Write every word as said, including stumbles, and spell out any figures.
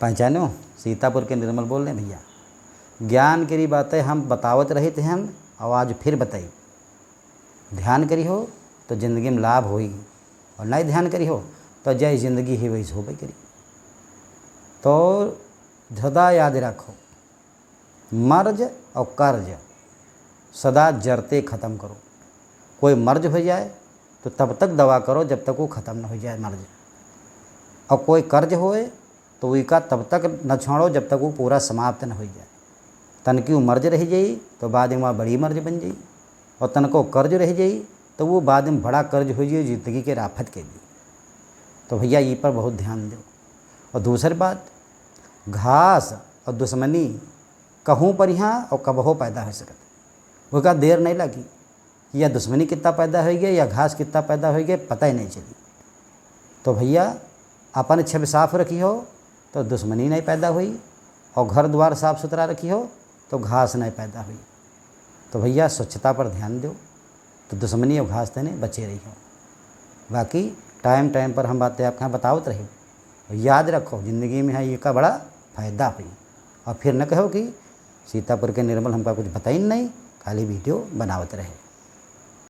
पहचानो, सीतापुर के निर्मल बोल रहे हैं भैया। ज्ञान के री बातें हम बतावत रहित हैं, और आज फिर बताई। ध्यान करिहो तो जिंदगी में लाभ होई, और नहीं ध्यान करिहो तो जय जिंदगी ही वही होबे करी। तो सदा याद रखो, मर्ज और कर्ज सदा जरते ख़त्म करो। कोई मर्ज हो जाए तो तब तक दवा करो जब तक वो ख़त्म न हो जाए मर्ज, और कोई कर्ज होए तो उनका तब तक न छोड़ो जब तक वो पूरा समाप्त न हो जाए। तनकी वो मर्ज रह जाई तो बाद में वहाँ बड़ी मर्ज बन जाई, और तनको कर्ज रह जाई तो वो बाद में बड़ा कर्ज हो जाई, जिंदगी के राफत के लिए। तो भैया, ये पर बहुत ध्यान दो। और दूसरी बात, घास और दुश्मनी कहूँ पर यहाँ और कबहो पैदा हो सकत, ओका देर नहीं लगी। या दुश्मनी कितना पैदा हो गया या घास कितना पैदा हो गया, पता ही नहीं चली। तो भैया, अपन छवि साफ रखिहो तो दुश्मनी नहीं पैदा हुई, और घर द्वार साफ सुथरा रखिहो तो घास नहीं पैदा हुई। तो भैया, स्वच्छता पर ध्यान दो, तो दुश्मनी और घास तने बचे रहिहो। बाकी टाइम टाइम पर हम बातें आपके यहाँ बतावत रही। और याद रखो, जिंदगी में है ये का बड़ा फायदा हुई। और फिर न कहो कि सीतापुर के निर्मल हमका कुछ बताइन नहीं, खाली वीडियो बनावत रहे।